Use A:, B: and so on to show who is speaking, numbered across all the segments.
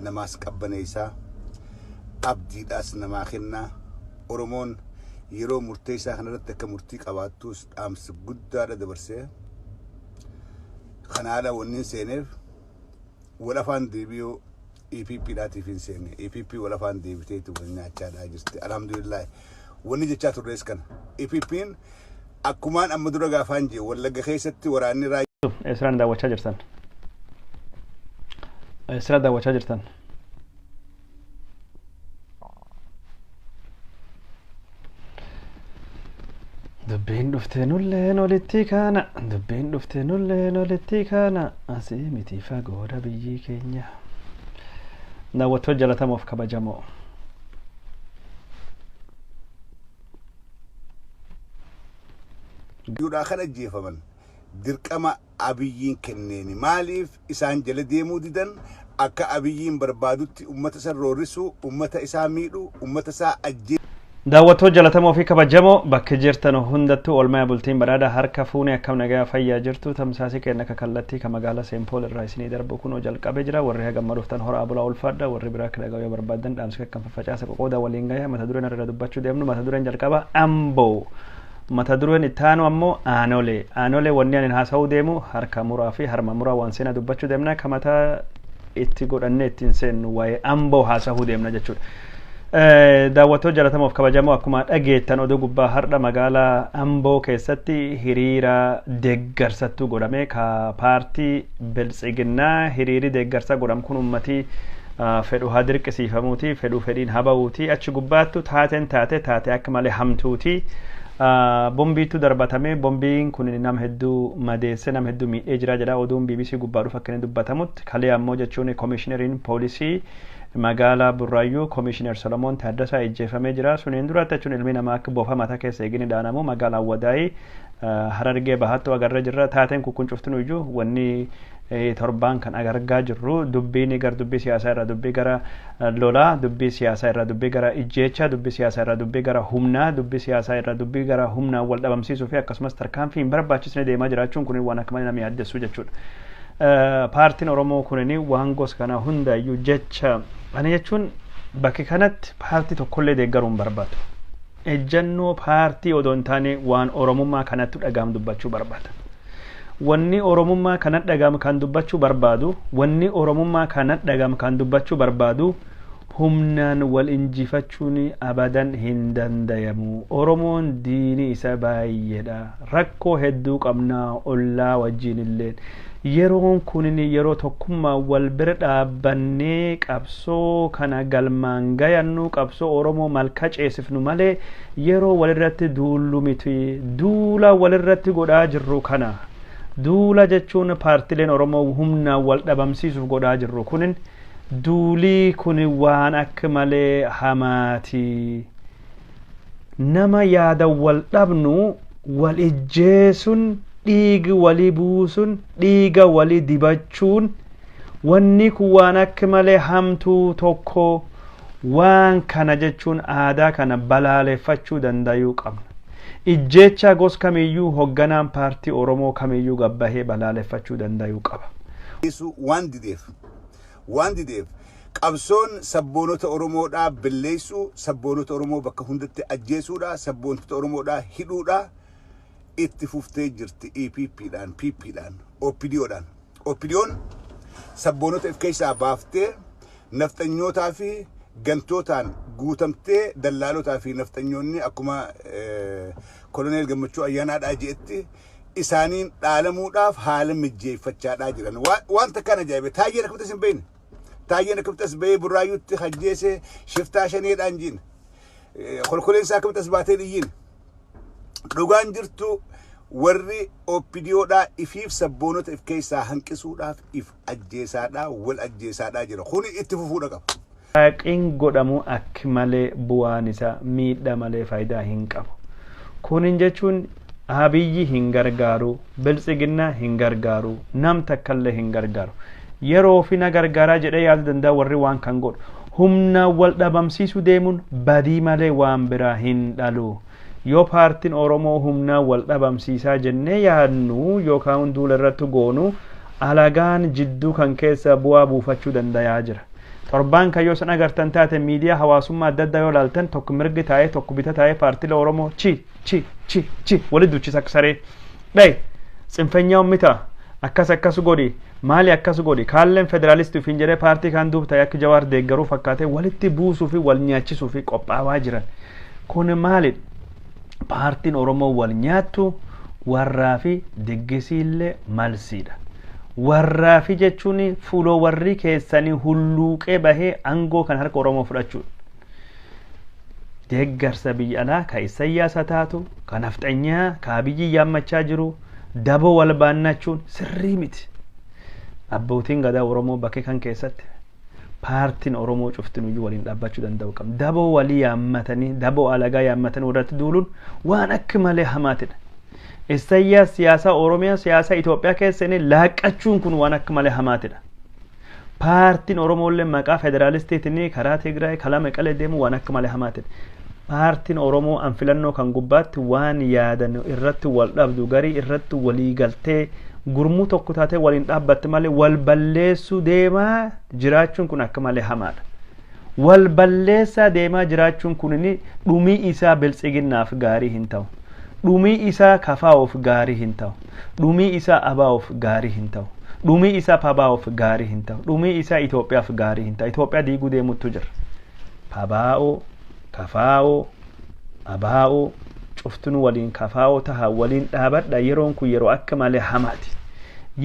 A: Namaas qabbaneessaa, abdiidhaas namaa kennaa. Oromoon yeroo murteessaa kanarratti akka murtii qabaattus dhaamsa guddaadha dabarsee. Kanaadha wanni hin seeneef wal afaan deebi'uu EPP dhaatiif hin seenne. EPP wal afaan deebiteetu wal nyaachaadhaa jirti. Alhamdulillah. Wanni jechaa turres kana. EPP'n akkumaan amma dura gaafaan jee Wallagga keessatti waraanni raayyaa.
B: Eessaraan daawwachaa jirtan? Eessara daawwachaa jirtan? Dubbiin dhufte nulleen olitti kaana, dubbiin dhufte nulleen olitti kaana, asii miti fagoodha biyyi keenya. Daawwattoota jaalatamoof kabajamoo.
A: Yuudhaa kan ajjeefaman dirqama Abiyyiin kenneeni. Maaliif isaan jala deemuu didan? Akka Abiyyiin barbaadutti ummata isa roorrisuu, ummata isaa miidhuu, ummata isaa ajjeesuu.
B: Daawwattoota jalatamoo fi kabajamoo bakka jirtan hundattuu oolmaa bultiin badhaadha harka fuunee akkam nagaa fayyaa jirtu. Tamsaasii keenya akka kallattii kan magaalaa Seenpool irraa isinii darbu kunoo jalqabee jira. Warri hagamma dhuftan horaa bulaa ulfaadha. Warri biraa akka dhaga'uu yoo barbaadan dhaamsa kan faffacaasa qoqooda waliin gahaa. Mata dureen irra dubbachuu deemnu mata dureen jalqaba Amboo, mata dureen itti aanu ammoo Aanolee. Aanolee wanni ani haasa'uu deemu harka muraa fi harma muraa waan seenaa dubbachuu deemna. Ka mataa itti godhannee ittiin seennu waa'ee Amboo haasa'uu deemna jechuudha. Daawwattoota jaalatamoof kabajamoo, akkuma dhageettan oduu gubbaa har'a magaalaa Amboo keessatti hiriira deeggarsattuu godhame ka paartii Biltsiginnaa. Hiriirri deeggarsa godhamu kun uummatii fedhu haa dirqisiifamuuti, fedhu fedhiin haa ba'uuti. Achi gubbaattu taateen taate taate akka malee hamtuuti. Bombiitu darbatame. Bombiin kun nama hedduu madeesse, nama hedduu miidhee jira jedha oduun BBC gubbaa dhufa akka inni dubbatamutti. Kalee ammoo jechuun koomishineriin poolisii magaalaa Burraayyuu Koomishinar Solomoon Taaddasaa ijjeefamee jira. Suniin duratti jechuun ilmi namaa akka bofa mataa keessa eegini dhaanamu magaalaa Awwadaayii Harargee Bahattu agarra jirra. Taateen kun cuftin iyyuu wanni torbaan kan agargaa jirru dubbiin gar dubbii siyaasaa irraa dubbii gara lolaa, dubbii siyaasaa irraa dubbii gara ijjeechaa, dubbii siyaasaa irraa dubbii gara humnaa, dubbii siyaasaa irraa dubbii gara humnaa wal dhabamsiisuu fi akkasumas tarkaanfii hin barbaachisne deemaa jiraachuun kun waan akka malee nama yaaddessu jechuudha. Paartiin Oromoo kunini waan gosa kana hundayyuu jecha ani jechuun bakki kanatti paartii tokkollee deeggaruu hin barbaadu. Ejjannoo paartii odoo hin taane waan Oromummaa kanatti dhagaam dubbachuu barbaada. Wanni Oromummaa kanatti dhagaam kan dubbachuu barbaadu, wanni Oromummaa kanatti dhagaam kan dubbachuu barbaadu, humnaan wal injifachuun abadan hin dandayamu. Oromoon diini isa baay'eedha. Rakkoo hedduu qabnaa ollaa wajjin illee. Yeroon kunin yeroo tokkummaa wal bira dhaabbannee qabsoo kana galmaan gayannu, qabsoo Oromoo malka ceesifnu malee yeroo walirratti duullu miti. Duula walirratti godhaa jirru kana. Duula jechuun paartileen Oromoo humnaan wal dhabamsiisuuf godhaa jirru kunin duulii kun waan akka malee hamaati. Nama yaada wal dhabnu wal ijjeesun, dhiigi walii buusun, dhiiga walii dibachuun wanni kun waan akka malee hamtuu tokko. Waan kana jechuun aadaa kana balaaleffachuu dandayuu qabna. Ijjeechaa gos kamiyyuu hogganaan paartii Oromoo kamiyyuu gabbahee balaaleffachuu dandayuu qaba.
A: Waan dideef, waan dideef qabsoon sabboonota Oromoodhaa balleessuu, sabboonota Oromoo bakka hundatti ajjeesuudha, sabboontota Oromoodhaa hidhuudha itti fuftee jirti EPPdhaan, PPdhaan, OPDOdhaan. OPDOn sabboonota of keessaa baaftee nafxanyootaa fi gantootaan guutamtee, dallaalotaa fi nafxanyoonni akkuma koloneel Gammachuu Ayyaanaadhaa je'etti isaaniin dhaalamuudhaaf haala mijjeeffachaadhaa jiran. Waan takkaan ajaa'ibe, Taayyeen akkamitti as hin beekne. Taayyeen akkamitti as bahee Burraayyuutti hajjeese shiftaa shaneedhaan jiin. Kolkoleen isaa akkamitti as baatee dhiyyiin. Dhugaan jirtu warri OPDOdhaa ifiif sabboonota if keessaa hanqisuudhaaf if ajjeesaadhaa wal ajjeesaadhaa jira. Kuni itti fufuudha qaba.
B: Haqin godhamu akka malee bu'aan isaa miidhaa malee faayidaa hin qabu. Kunin jechuun Abiyyi hin gargaaru, Biltsiginnaa hin gargaaru, nam takkallee hin gargaaru. Yeroo fi na gargaaraa jedhee yaaduu danda'a warri waan kan godhu. Humna wal dhabamsiisuu deemuun badii malee waan biraa hin dhalu. Yoo paartiin Oromoo humnaa wal dhabamsiisaa jennee yaadnu yookaan duula irratti goonu, alagaan jidduu kan keessa bu'aa buufachuu dandayaa jira. Torbaan kayyoo san agartan taate miidiyaa hawaasummaa adda addaa yoo ilaaltan, tokko mirgi taa'ee, tokko bita taa'ee, paartiilee Oromoo chi chi chi chi walitti duchisa akka saree. Dhayi tsinfeenyaa ummita akkas akkas godhi, maali akkas godhi, kaalleen federaalistii ofiin jedhee paartii kaan duub ta'e akka Jawaar deeggaruu fakkaatee walitti buusuu fi wal nyaachisuu fi qophaawaa jiran. Kun maali? Paartiin Oromoo wal nyaattu warraa fi diggisiillee malsiidha. Warraa fi jechuun fuuloo warri keessanii hulluuqee bahee aangoo kan harka Oromoo fudhachuudha. Deeggarsa biyya alaa ka Isayyaasa taatu, ka nafxanyaa, ka Abiyyi yaammachaa jiru, daboo wal baannachuun sirrii miti. Abbootiin gadaa Oromoo bakkee kan keessatti paartiin Oromoo cuftinuyyuu waliin dhaabbachuu danda'u qabna. Daboo walii yaammatanii, daboo alagaa yaammatanii warratti duuluun waan akka malee hamaatidha. Isayyaas siyaasa Oromiyaa, siyaasa Itoophiyaa keessa inni laaqqachuun kun waan akka malee hamaatidha. Paartiin Oromoollee maqaa federaalistiitiin karaa Tigraay karaa Maqalee deemu waan akka malee hamaatidha. Paartiin Oromoo an filannoo kan gubbaatti waan yaadan irratti wal dhabdu, garii irratti walii galtee gurmuu tokko taatee waliin dhaabbatti malee wal balleessuu deemaa jiraachuun kun akka malee hamaadha. Wal balleessaa deemaa jiraachuun kun dhumii isaa biltsiginnaaf gaarii hin ta'u. Dhumii isaa kafaa'uuf gaarii hin ta'u. Dhumii isaa abaa'uuf gaarii hin ta'u. Dhumii isaa pabaa'uuf gaarii hin ta'u. Dhumii isaa Itoophiyaaf gaarii hin ta'u. Itoophiyaa diiguu deemuttu jira. Pabaa'oo, kafaa'oo, abaa'oo cuftunuu waliin kafaa'oo taha, waliin dhaabadha. Yeroon kun yeroo akka malee hamaati.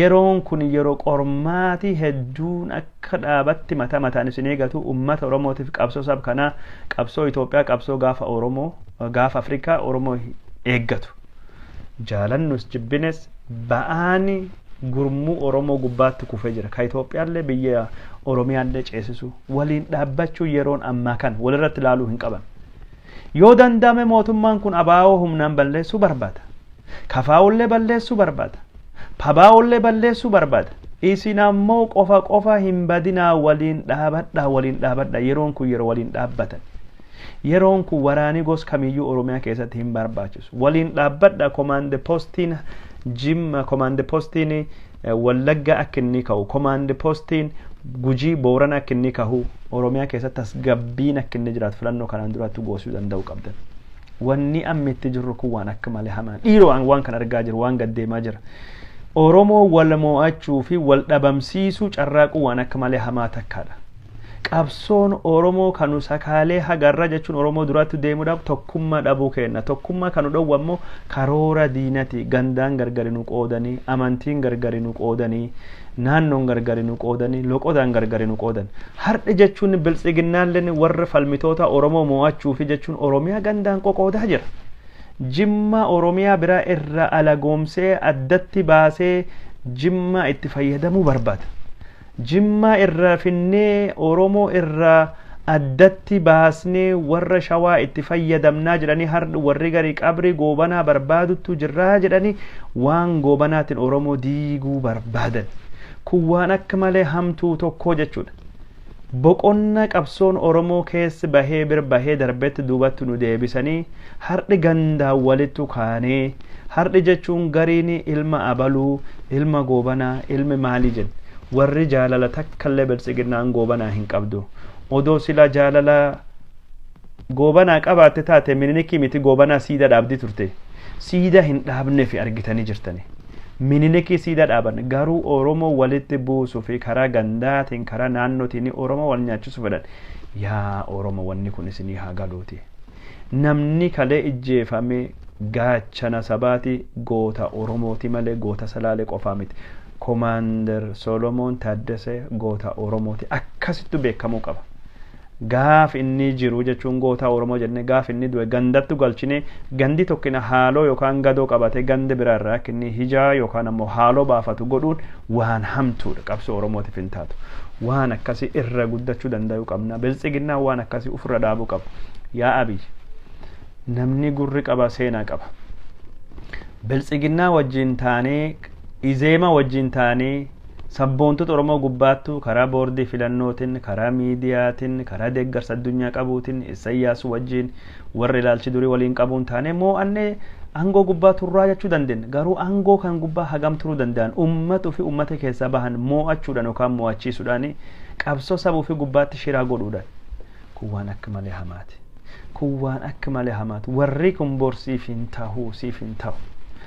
B: Yeroon kun yeroo qormaatii hedduun akka dhaabatti mataa mataan isin eegatu. Uummata Oromootiif qabsoo sab kanaa, qabsoo Itoophiyaa, qabsoo gaafa Oromoo, gaafa Afrikaa Oromoo eeggatu. Jaalannus jibbines ba'aani gurmuu Oromoo gubbaatti kufee jira. Ka Itoophiyaallee biyya Oromiyaallee ceesisu waliin dhaabbachuu yeroon ammaa kan walirratti ilaaluu hin qaban. Yoo danda'ame mootummaan kun abaa'oo humnaan balleessuu barbaada. Kafaa'ollee balleessuu barbaada. Pabaa'ollee balleessuu barbaada. Isin ammoo qofa qofa hin badinaa, waliin dhaabadhaa, waliin dhaabadhaa. Yeroon kun yeroo waliin dhaabbatan. Yeroon kun waraanii gos kamiyyuu Oromiyaa keessatti hin barbaachisu. Waliin dhaabbadha. Komaande poostiin Jimma, komaande poostiin Wallagga akka inni ka'u, komaande poostiin Gujii Boorana akka inni kahu, Oromiyaa keessatti tasgabbiin akka inni jiraatu filannoo kanaan duratti goosuu danda'u qabdan. Wanni amma itti jirru kun waan akka malee hamaan. Dhiiroo waan kan argaa jiru, waan gaddeemaa jira. Oromoo wal mo'achuu fi wal dhabamsiisuu carraaquu waan akka malee hamaa takkaadha. Qabsoon Oromoo kanu sakaalee hagarra jechuun Oromoo duratti deemuudhaaf tokkummaa dhabuu kenna. Tokkummaa kanu dhowwu ammoo karoora diinati. Gandaan gargari nu qoodanii, amantiin gargari nu qoodanii, naannoon gargari nu qoodanii, loqodaan gargari nu qoodan. Har'i jechuun biltsiginnaalleen warra falmitoota Oromoo mo'achuu fi jechuun Oromiyaa gandaan qoqoodaa jira. Jimma Oromiyaa biraa irra alagoomsee addatti baasee Jimma itti fayyadamuu barbaada. Jimma irra finnee Oromoo irra addatti baasnee warra Shawaa itti fayyadamnaa jedhanii, har'i warri garii qabrii Goobanaa barbaaduttu jirraa jedhanii waan Goobanaatiin Oromoo diiguu barbaadan. Kun waan akka malee hamtuu tokko jechuudha. Boqonna qabsoon Oromoo keessa bahee bir bahee darbetti duubatti nu deebisanii har'i gandaan walittu kaanee, har'i jechuun gariin ilma abaluu, ilma Goobanaa, ilmi maalii jedhu. Warri jaalala takkallee biltsiginnaan Goobanaa hin qabdu. Odoo sila jaalala Goobanaa qabaatte taate Minilikii miti Goobanaa siida dhaabdi turte. Siida hin dhaabne fi argitanii jirtani. Minilikii siida dhaaban, garuu Oromoo walitti buusuu fi karaa gandaatiin, karaa naannootiin Oromoo wal nyaachisuu fedhan. Yaa Oromoo, wanni kun isinii haa galuuti. Namni kalee ijjeefame gaachana sabaati, goota Oromooti malee goota Salaalee qofaa miti. Komaander Solomoon Taaddasee goota Oromooti. Akkasittu beekamuu qaba. Gaaf inni jiru jechuun goota Oromoo jennee, gaaf inni du'e gandattu galchine, gandi tokkina haaloo yookaan gadoo qabate gandi biraa irraa akka inni hijaa yookaan ammoo haaloo baafatu godhuun waan hamtuudha, qabsoo Oromootiif hin taatu. Waan akkasii irra guddachuu danda'uu qabna. Biltsiginnaa waan akkasii ofirra dhaabuu qaba. Yaa Abiy, namni gurri qaba seenaa qaba. Biltsiginnaa wajjin taanee, izeema wajjin taanee, sabboontota Oromoo gubbaattu karaa boordii filannootiin, karaa miidiyaatiin, karaa deeggarsa addunyaa qabuutiin, Isayyaas wajjin warri ilaalchi durii waliin qabuun taanee moo'annee aangoo gubbaa turraa jechuu dandeenya. Garuu aangoo kan gubbaa hagam turuu danda'an ummatu fi ummata keessaa bahan moo'achuudhaan yookaan moo'achiisuudhaan Qabsoo saba ofii gubbaatti shiraa godhuudhaan. Kun waan akka malee hamaati. Kun waan akka malee hamaati. Warri kun bor siif hin tahu, siif hin tahu.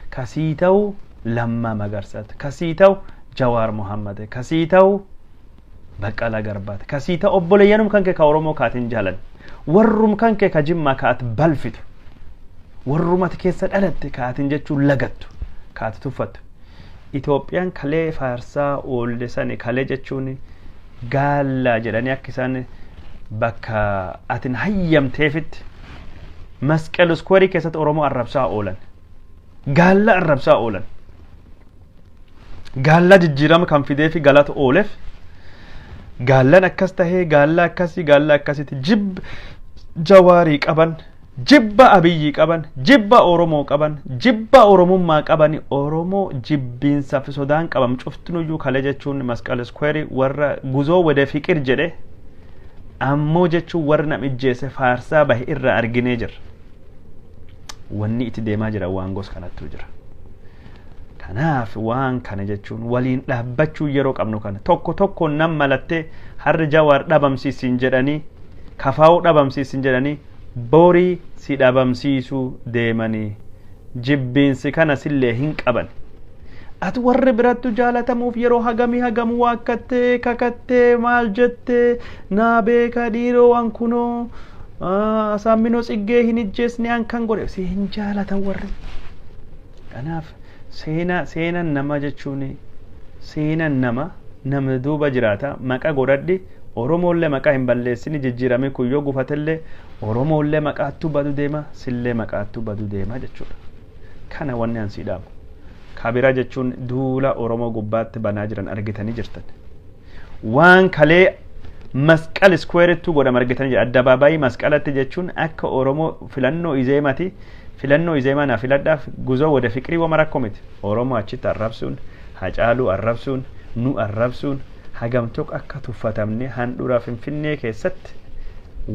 B: Kasii ta'u Lammaa Magarsaati. Kasii ta'u Jawaar Mohammad. Kasii ta'u Baqqalaa Garbaati. Kasii ta'u obboleeyyanum kan kee ka Oromoo kaatiin jaalan. Warrum kan kee ka Jimmaa kaat balfitu. Warrumati keessa dhalatte kaatiin jechuun lagattu. Kaati tuffattu. Itoophiyaan kalee faarsaa oolle sani kalee jechuun gaallaa jedhanii akka isaan bakka atin hayyamteefitti Masqal Iskweerii keessatti Oromoo arrabsaa oolan. Gaalla arrabsaa oolan. Gaallaa jijjiirama kan fidee fi galata ooleef gaallan akkas tahee, gaalla akkasii, gaalla akkasitti jibba Jawaarii qaban, jibba Abiyyii qaban, jibba Oromoo qaban, jibba Oromummaa qaban, Oromoo jibbiinsa fi sodaan qabam cuftinuyyuu kalee jechuun Masqal Iskweerii warra guzoo wede fiqir jedhe ammoo jechuun warra nam ijjeese faarsaa bahe irraa arginee jirra. Wanni itti deemaa jira waan gos kanattuu jira. Kanaaf waan kana jechuun waliin dhaabbachuu yeroo qabnu kana tokko tokko nam malattee harri Jawaar dhabamsiisin jedhanii, kafaa'uu dhabamsiisin jedhanii, borii si dhabamsiisuu deemanii jibbiinsi kana sillee hin qaban. Ati warri birattu jaalatamuuf yeroo hagamii hagamuu waakkattee kakattee maal jettee naa beeka dhiiroo waan kunoo Asaamminoo Tsiggee hin ijjeesne an kan godhe si hin jaalatan warri. Kanaaf seenaa seenan nama jechuun seenan nama nama duuba jiraata maqa godhadhi. Oromoollee maqaa hin balleessini, jijjiiramee kun yoo gufatellee Oromoollee maqaattuu badu deema, sillee maqaattuu badu deema jechuudha. Kana wanni an sii dhaamu. Kabira jechuun duula Oromoo gubbaatti banaa jiran argitanii jirtan. Waan kalee Masqal Iskweerittuu godhama argitanii jira. Addabaabaayii Masqalatti jechuun akka Oromoo filannoo Izeemati, filannoo Izeemaa na filadhaaf guzoo wada fiqirii wama rakkoo miti. Oromoo achitti arrabsuun, Hacaaluu arrabsuun, nu arrabsuun hagam tokko akka tuffatamne handhuura Finfinnee keessatti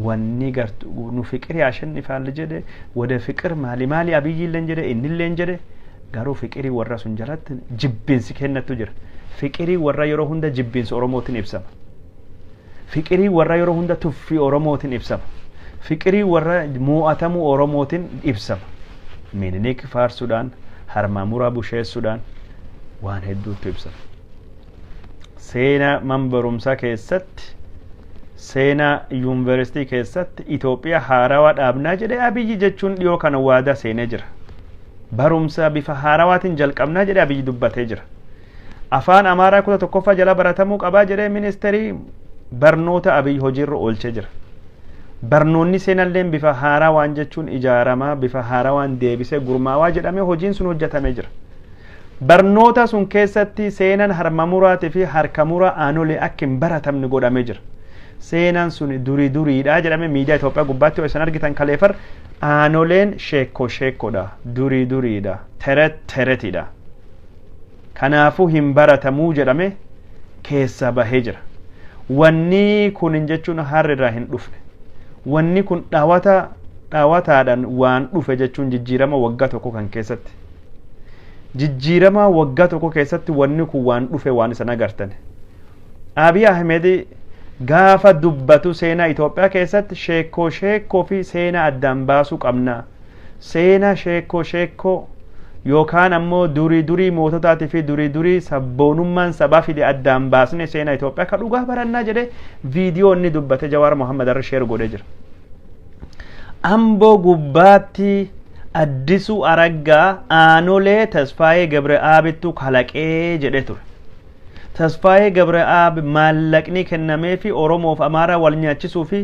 B: wanni gartu nu fiqirii ashannifaalli jedhe wada fiqir maali maali Abiyyiilleen jedhe innilleen jedhe, garuu fiqirii warra sun jalatti jibbinsi kennattu jira. Fiqirii warra yeroo hunda jibbinsi Oromootiin ibsama. Fiqirii warra yeroo hunda tuffii Oromootiin ibsama. Fiqirii warra moo'atamuu Oromootiin ibsama. Minilik faarsuudhaan, harmaa muraa busheessuudhaan waan hedduutu ibsama. Seenaa man barumsaa keessatti, seenaa yuunivarsiitii keessatti Itoophiyaa haarawaa dhaabnaa jedhee Abiyyi jechuun dhiyoo kana waadaa seenee jira. Barumsa bifa haarawaatiin jalqabnaa jedhee Abiyyi dubbatee jira. Afaan Amaaraa kutaa tokkoffaa jala baratamuu qabaa jedhee ministeerii barnoota Abiyyi hojiirra oolchee jira. Barnoonni seenalleen bifa haarawaan jechuun ijaaramaa bifa haarawaan deebisee gurmaawaa jedhamee hojiin sun hojjetamee jira. Barnoota sun keessatti seenan harma muraatii fi harka muraa aanolee akka hin baratamne godhamee jira. Seenaan sun durii duriidha jedhamee miidiyaa Itoophiyaa gubbaatti yoo isin argitan kaleefar aanoleen sheekko sheekkodha, durii duriidha, teret teretidha. Kanaafuu hin baratamuu jedhame keessa bahee jira. Wanni kun jechuun harri irraa hin dhufne. Wanni kun dhawataadhaan waan dhufe jechuun jijjiirama waggaa tokko kan keessatti. Jijjiirama waggaa tokko keessatti wanni kun waan dhufe waan isan agartan. Abiy Ahmed gaafa dubbatu seenaa Itoophiyaa keessatti sheekoo sheekoo fi seenaa addaan baasuu qabna. Seenaa sheekoo sheekoo yookaan ammoo durii durii moototaatii fi durii durii sabboonummaan sabaa fide addaan baasne seenaa Itoophiyaa ka dhugaa barannaa jedhee viidiyoo inni dubbate Jawaar Mohammad irra sheer godhee jira. Amboo gubbaatti Addisuu Araggaa aanolee Tasfaayee Gabre'aabittu kalaqee jedhee ture. Tasfaayee Gabre'aab maallaqni kennamee fi Oromoof Amaaraa wal nyaachisuu fi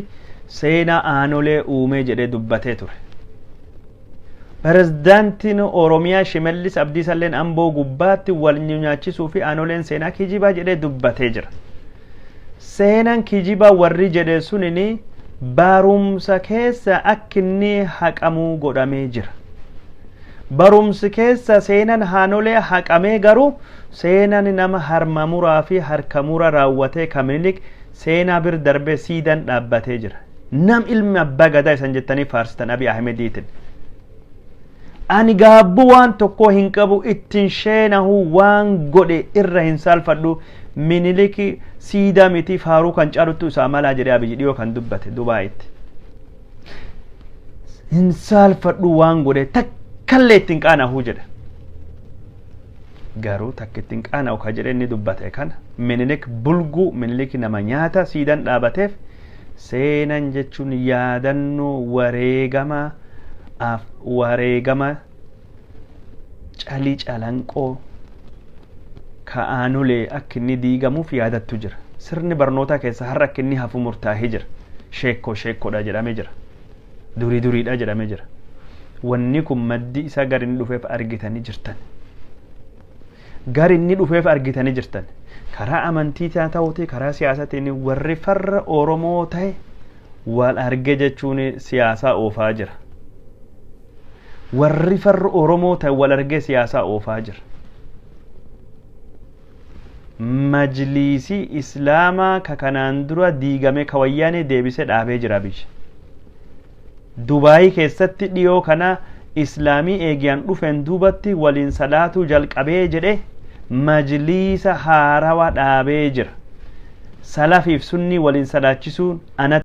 B: seenaa aanolee uumee jedhee dubbatee ture. Pirezidaantiin Oromiyaa Shimallis Abdiisalleen Amboo gubbaatti wal nyaachisuu fi aanoleen seenaa kijibaa jedhee dubbatee jira. Seenaan kijibaa warri jedhe sunini barumsa keessa akka inni haqamuu godhamee jira. Barumsi keessa seenaan haanolee haqamee garuu seenaan nama harma muraa fi harka mura raawwatee Kaminilik seenaa bir darbee siidan dhaabbatee jira. Nam ilmi abbaa gadaa isan jettanii faarsitan Abiy Ahmediitiin. Ani gaabbuu waan tokkoo hin qabu, ittiin sheenahu waan godhe irra hin saalfadhu. Miniliki siidaa miti, faaruu kan caaluttu isaa malaa jedhee Abiyyi dhiyoo kan dubbate Dubaayitti. Hin saalfadhu, waan godhe takkallee ittiin qaana'uu jedhe. Garuu takka ittiin qaana'u ka jedhe inni dubbate kana, Minilik bulguu, Minilik nama nyaata siidaan dhaabateef. Seenan jechuun yaadannoo wareegama, wareegama Calii Calanqoo ka'aanulee akka inni diigamuuf yaadattu jira. Sirni barnootaa keessa har'a akka inni hafu murtaa'ee jira. Sheekkoo sheekkoodha jedhamee jira. Durii duriidha jedhamee jira. Wanni kun maddi isaa gar inni dhufeef argitanii jirtan. Gar inni dhufeef argitanii jirtan. Karaa amantii ta'uti, karaa siyaasaatiin warri farra Oromoo ta'e wal arge jechuun siyaasaa oofaa jira. Warri farra Oromoo ta'e wal argee siyaasaa oofaa jira. Majliisii Islaamaa ka kanaan dura diigame ka Wayyaanee deebisee dhaabee jira biyya. Dubaayii keessatti dhiyoo kana Islaamii eegiyaan dhufeen duubatti waliin salaatuu jalqabee jedhe, majliisa haarawaa dhaabee jira. Salafiif sunnii waliin salaachisuun anatti.